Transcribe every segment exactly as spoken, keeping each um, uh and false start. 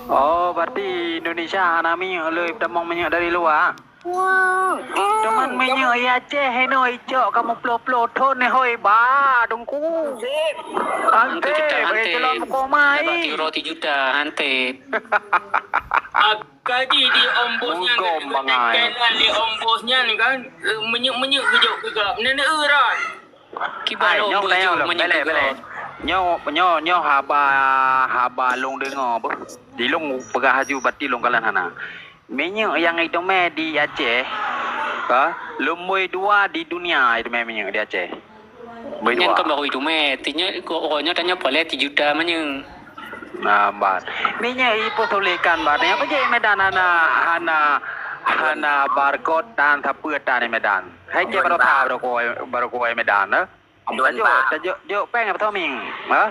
Oh, berarti Indonesia hana minyeuk lé, tamong minyeuk dari luwa? Wah, teuma minyeuk di Aceh inoe icok kamoe ploh-ploh thon hôi ba Teungku. Hanté, hanté. Bagi calon muka mai. Dapat euro tiga juta, hanté. Kaji di ombos nyan, Mugom bangai. Di ombos nyan kan, eh, menyuk-menyuk geujok keu gap. Nenek eurat. Kiban ombos nyoe, belek, belek. Nyoe, nyoe, nyoe haba, haba lôn deungoe beuh. Di lôn peugah laju, berarti lôn kalon hana. Minyeuk nyang itumé di Aceh, ka, lumboi dua di dunia itumé minyeuk di Aceh. Nyan kan baru itumé, tinyo, ko, ko nyoe tanyoe polé tiga juta manyang. Nah, ban. Minyeuk ipeusulikan, ban. Nyang peujeuet Medan hana, hana, hana barcode tan sapeue tan di Medan. Hai cek baru tha baru kuai, baru kuai Medan, eh? Adon, Bang. Tajok, tajok, jok peng apa toming? Ha?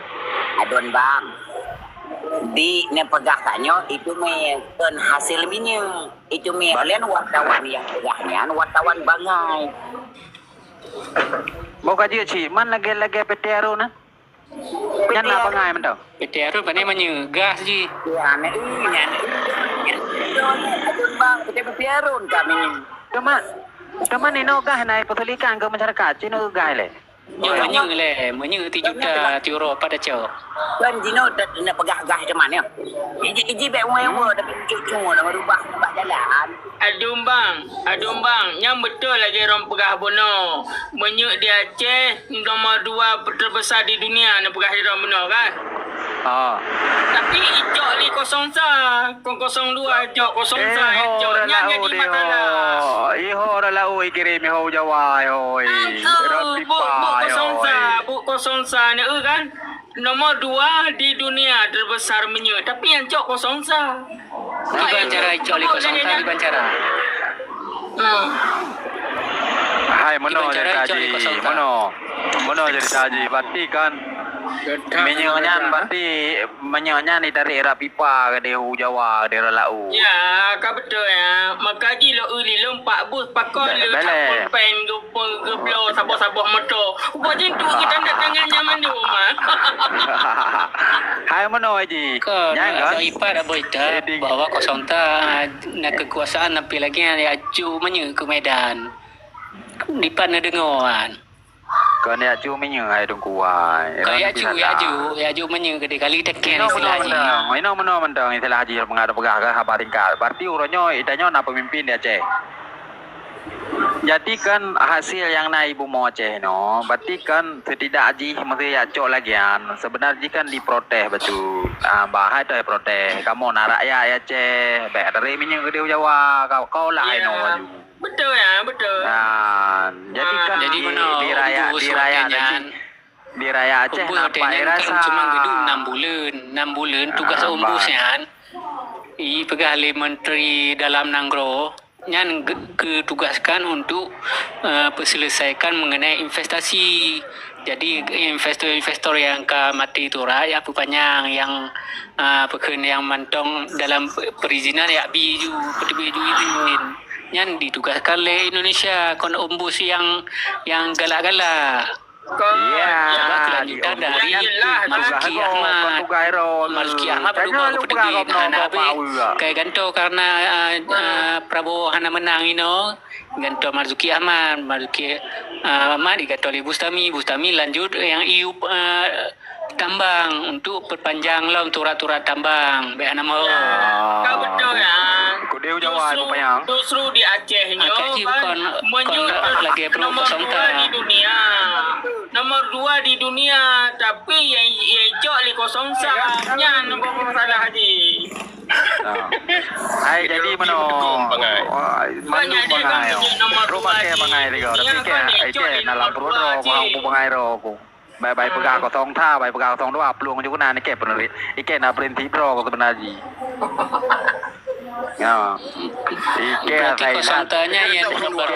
Adon, Bang. Di neupeugah tanyoe itumé kon hasil minyeuk. Itumé laén wartawan nyang peugah nyan, wartawan bangai. Mau kaji cit, man lagèe-lagèe P T Arun na? Nyan na bangai mantong. P T Arun pane meunyoe gas jih. Ya, nyan, nyan. Bang, P T Arun kami. Teuma, teuma inoe gas na peusulikan keu masyarakat, cit inoe gas lé. Nyoe meunyoe lé, meunyoe tiga juta, tiga juta pat aco. Kan jinoe nak peugah gas teuma nyoe. Iji, iji bèk uwai-uwai tapi cucu nak merubah tempat jalan. Adun bang, adun bang, nyang beutôi lagèe droen peugah bunoe. Meunyoe di Aceh nomor dua terbesar di dunia, neupeugah di droen bunoe kan? Ha. Tapi icok lé kosong sa, kon kosong dua icok, kosong sa icok. Nyan jadi masalah. Iho dah lau ikirém iho Jawa iho. Buk kosong sa, buk kosong sa ni kan? Nomor dua di dunia terbesar meunyoe, tapi nyang cok kosong sa. Kiban cara icok lé kosong sa, kiban cara. Hmm. Hai, meunoe cerita jih, meunoe. Meunoe cerita jih, berarti kan minyeuk nyan, berarti minyeuk nyan ditarek rot pipa keudéh u Jawa, keudéh rot laôt. Ya, ka beutôi ya. Maka jih lôn eu lé lôn pak bus pakon lé pulpen geubloe saboh-saboh moto. Ubak jih tu geutandat tangan nyan mandum, ah. Hai meunoe jih. Nyan kan? Ada ipat ada berita bahwa kosong sa na kekuasaan, tapi lagi ya aju meunyoe ke Medan. Dipat na deungoe kan. Kon jak aju minyeuk hai Teungku ai. Kon jak aju, jak aju, jak aju minyeuk geude kali teken istilah jih. Inoe meunoe mantong, inoe meunoe mantong istilah jih peugah-peugah keu haba tingkat. Berarti uroe nyoe tanyoe na peumimpin di Aceh. Jadi kan hasil nyang na i bumoe Aceh nyoe, berarti kan setidak jih meusé jak cok lagèe nyan, seubeuna jih kan diprotes bacut. Ah, bah hai toh protes, kamoe na rakyat di Aceh, bèk dari minyeuk geude u Jawa, kau, kau lah inoe aju. Beutôi ya, beutôi. Nah, jadi kan di, di raya, di raya nyan, di raya Aceh nampak rasa. Cuma geuduek enam buleuen, enam buleuen tugas ombus nyan. I peugah lé Menteri Dalam Nanggroe nyan geutugaskan untuk, eh, peuselesaikan mengenai investasi. Jadi investor-investor nyang ka maté tu rakyat peupanyang nyang, eh, peukheun nyang mantong dalam perizinan jak bi ju, peuteubiet ju izin. Nyan ditugaskan lé Indonesia kon ombus nyang, nyang galak-galak. Ya, kelanjutan dari Marzuki Ahmad. Marzuki Ahmad padum baru peuteubiet hana habéh. Kai ganto karena, eh, eh, Prabowo hana menang inoe. Ganto Marzuki Ahmad, Marzuki, eh, Ahmad diganto lé Bustami, Bustami lanjut nyang iup, eh, tambang untuk perpanjang lom surat-surat tambang. Bèk hana meuho. Ka beutôi, ah. Kudéh u Jawa, justru, justru di Aceh nyoe kan, meunyoe lagèe nomor dua di dunia. Nomor dua di dunia, tapi nyang, nyang icok lé kosong sa, nyan masalah jih. Hai, jadi meunoe. Mandum bangai. Trok pakai bangai tiga. Tapi kèe, ai kèe na lam pruet droe, bangai droe ku. Bai, bai peugah kosong sa, bai peugah kosong dua, plueng ju keunan, ikèe peunuri-, ikèe na prinsip droe ku seubeuna jih. Ya. Ikèe berarti kosong sa nyan yang nomor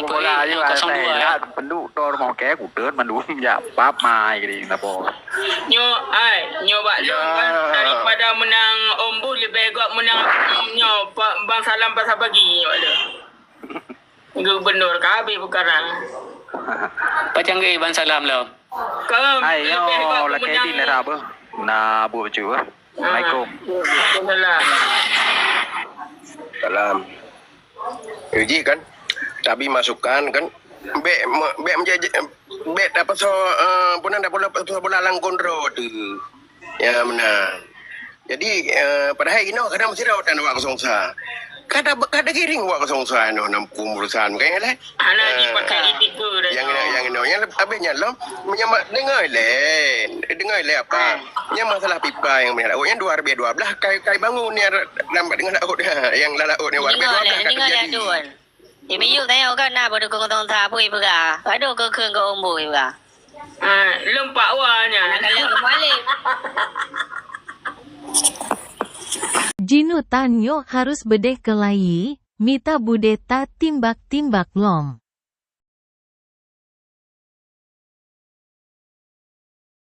dua, yang kosong dua. Penduk tor mau kèe kudeut mandum jak pap mai gini napa. Nyoe, ai, nyoe bak lôn kan, daripada meunang ombus leubeh gèt meunang nyoe, Bang Salam Pasar Pagi nyoe bak lôn. Gubernur ka habéh peukara. Pacang geuh Bang Salam lom. Hai, nyoe lakèe di nera beuh. Na bu bacut beuh. Assalamualaikum. Salam. Uji kan? Tabi masukan kan? Bèk me-, bèk menjadi, bèk apa so, eh, pun ada bola, bola langkon ro tu. Ya, meunan. Jadi, eh, padahai inoe kadang meusidroe tan awak kosong sa. Kada, kada giring awak kosong sa inoe nam kum urusan. Bukan lé? Hana Eh, jipakai etika dah nyang, tu. Nyang inoe, nyang leb-, habis nyan lom, meunyo ma-, deungoe lé, deungoe lé apa? Ah. Nyang masalah pipa nyang meunyo laôt nyan dua ribu dua belas kai, kai bangun nyan lambat deungoe laôt, nyang lam laôt nyan dua ribu dua belas ka teujadi. Deungoe lé, deungoe lé, Dun. Di miyueb tanyoe kan na beudukong tong sa apui peugah. Aduh, keu kheun keu umbui peugah. Ah, lom pak wa nyan. Anak kalian kembali. Jinutan nyoe harus beudeh keulayi, mita budeh tatimbak-timbak lom.